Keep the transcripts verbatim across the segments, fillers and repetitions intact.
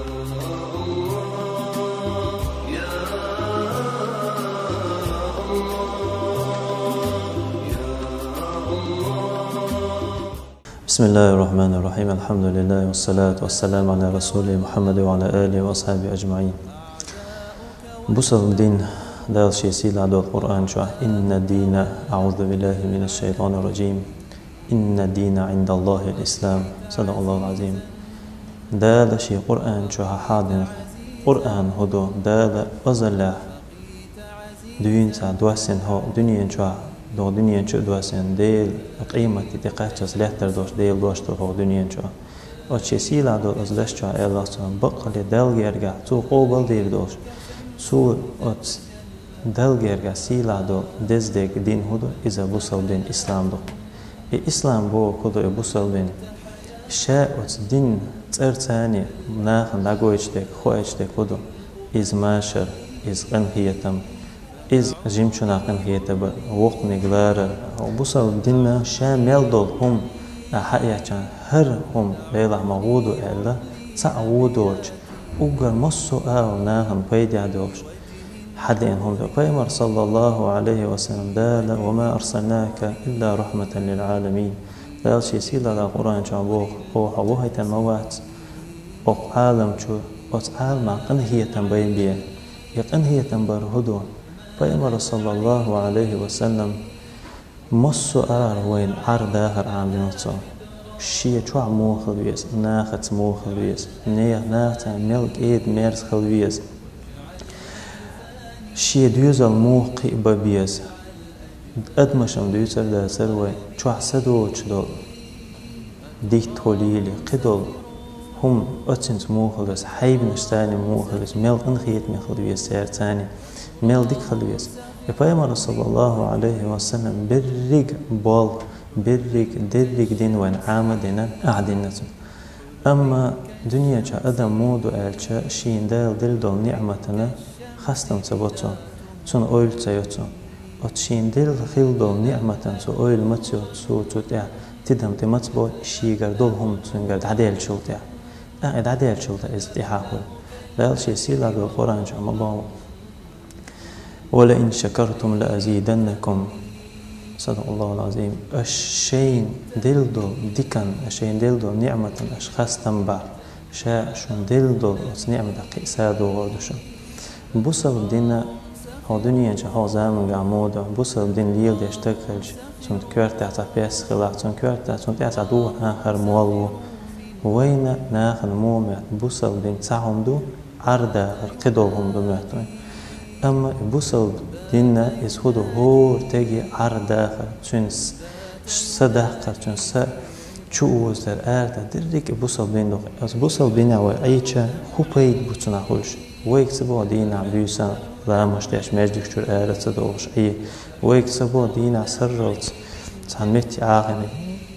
بسم الله الرحمن الرحيم. الحمد لله والصلاة والسلام على رسوله محمد وعلى آله وأصحابه أجمعين. Бусалба дин, Дала шен сийлахь долчу Къуръан чохь: «إن الدين عند الله الإسلام». صدق الله العظيم. Дала шен Къуръан чохь хьадина, Къуръан хӀун ду, Дала азалехь дуьйна цхьа доссина хӀокху дуьнен чохь, догӀу дуьнен чу а доссина, Делан къематде тӀекхаччалц лаьттар долуш Делан дош ду хӀокху дуьнен чохь. Оцу шен сийлахь долу оцу даш чохь аьлла цо, баккъалла Далла гергахь, цо къобалдийр долуш, цо оцу Далла гергахь сийлахь долу деза дерг дин хӀун ду, иза бусалба дин, ислам ду. И ислам бохург хӀун ду, и бусалба дин? Ша оцу дин цӀарца нахана дӀагойтуш дерг, хоуьйтуш дерг хӀун ду? Иза машар, иза къинхетам, иза жимачунах къинхетам бар, воккханиг ларар. Бусалба динна ша мел долу хӀума а хьаэцча, хӀара хӀума Делахь ма гӀо ду аьлла, цхьаъ гӀо доцуш, уггар массо а агӀор нахана пайдехь долуш хьадеана хӀума ду. Пайхамар, саллаллаху Ӏалайхи ва саллам, Дала: «وما أرسلناك إلا رحمة للعالمين». Дала шен сийлахь долу Къуръан чохь боху: «Оха хьо вахийтина ма вац окху Ӏалам чу, оцу Ӏаламах къинхетам бен бен». И къинхетам бар хӀун ду? Пайхамар, саллаллаху Ӏалайхи ва саллам, массо а агӀор вайна Ӏар дахар Ӏамадина цо. Шен чохь муха хила веза, нахаца муха хила веза, нехан, нахаца мел кӀеда-мерза хила веза, шен доьзал муха кхиа бан беза. Адамашна дуьйцур дацара вай, чохь са доцуш долу дитт хуьлийла, кхидолу хӀума оццуьнца муха хила веза, хьайбанаш царна муха хила веза, мел къинхетаме хила веза церан царна, мел дика хила веза. И Пайхамар, саллаллаху Ӏалайхи ва саллам, берриг болх, берриг, дерриг дин вайна Ӏама а дина, ахь дина цунна. Амма дуьнен чохь адам муха ду аьлча, шена Дала делла долу ниъматана хастам ца бо цо, цунна ойла ца йо цо. Оцу шена делла хилла долу ниъматана цо ойла ма ца йо, цо цу тӀехь тидам тӀе ма ца бо, шегара долу хӀума цуьнгара дӀаделлачул тӀехь. ТӀаккха и дӀаделлачул тӀехь иза тӀаьхьа хуьлу. Дала шен сийлахь долу Къуръан чохь ма боху: «ولئن شكرتم لأزيدنكم». صدق الله العظيم. Аша шайна делла долу дикан, аша шайна делла долу ниъматан аша хастам бахь, ша шуна делла долу оцу ниъматах кхин а са догӀур ду шуна. Бусалба дина хьо дуьнен чохь хьо заманга муха ду, бусалба дин леладеш стаг хилча, цунна коьртехь цхьа пес хилахь, цунна коьртехь, цунна тӀехь цхьа духар хӀара молла ву. Вайна нахана муха моьтту бусалба дин цхьа хӀума ду, Ӏар дахар, кхидолу хӀума ду моьтту вайна. Амма и бусалба динна иза хӀун ду, хӀора стеган Ӏар дахар, цуьнан с-, са дахар, цуьнан са чу озадар, арадар, дерриг а бусалба дин ду. Аса бусалба динехь вай Ӏийча, хӀун пайда бу цунах хуьлуш? Вайга ца боху дийнахь буьйсанна ламазаш деш, маьждиг чуьра ара ца догӀуш Ӏе. Вайга ца боху дийнахь сарралц цхьана метте Ӏахийна.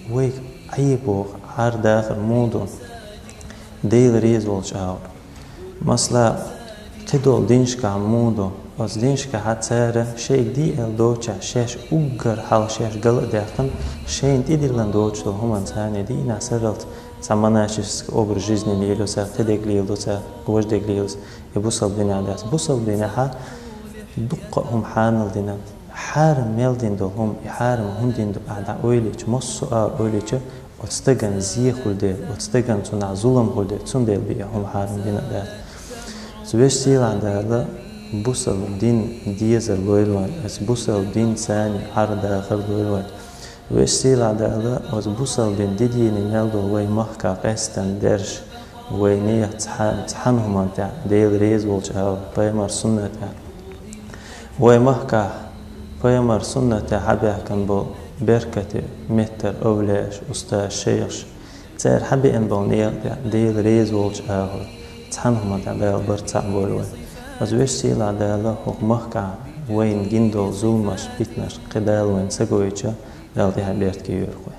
Вайга Ӏе боху, Ӏар дахар муха ду? Дела реза волчу агӀор. Масала, кхидолу динашкахь муха ду? Оцу динашкахь цара шайга дийр доцуш, шаьш уггар хьалха шаьш гал а даьккхина, шайна тӀедиллина доцуш долу хӀуманна царна дийнахь сарралц цхьа монашеский образ жизни лелайо цара, кхидерг леладо цара, важа дерг лелайо, и бусалба динехь дац. Бусалба динехь дуккха а хӀума хьанал дина. Хьарам мел дина долу хӀума, и хьарам хӀунда дина ду ахь дӀа ойла йича, массо а агӀор ойла йича, оцу стагана зе хуьлу дела, оцу стагана цунах зулам хуьлу дела, цундела бен и хӀума хьарам дина а дац. Оцу Везачу Сийлахь Дала бусалба дин дезар лойла вайна, оцу бусалба дин царна Ӏар дахар лойла вайна. Везачу Сийлахь Дала оцу бусалба дин дидийна мел долу вай махкахь къаьстина дерш, вай нехан цхьа-, цхьана хӀуманна тӀехь, Дела реза волчу агӀор, пайхамар суннатехь. Вай махкахь пайхамар суннатехь хьабаьхкина болу беркате меттара овлияаш, устазаш, шайхаш, цара хьабеана болу некъа тӀехь Дела реза волчу агӀор цхьана хӀуманна тӀехь Дала барт цхьаъ бойла вай. Аса Везачу Сийлахь Дала хӀокху махкахь вайна гина долу зуламаш, питанаш кхин Дала вайна ца гойтуш, Дала тӀаьхье беркате йойла вай.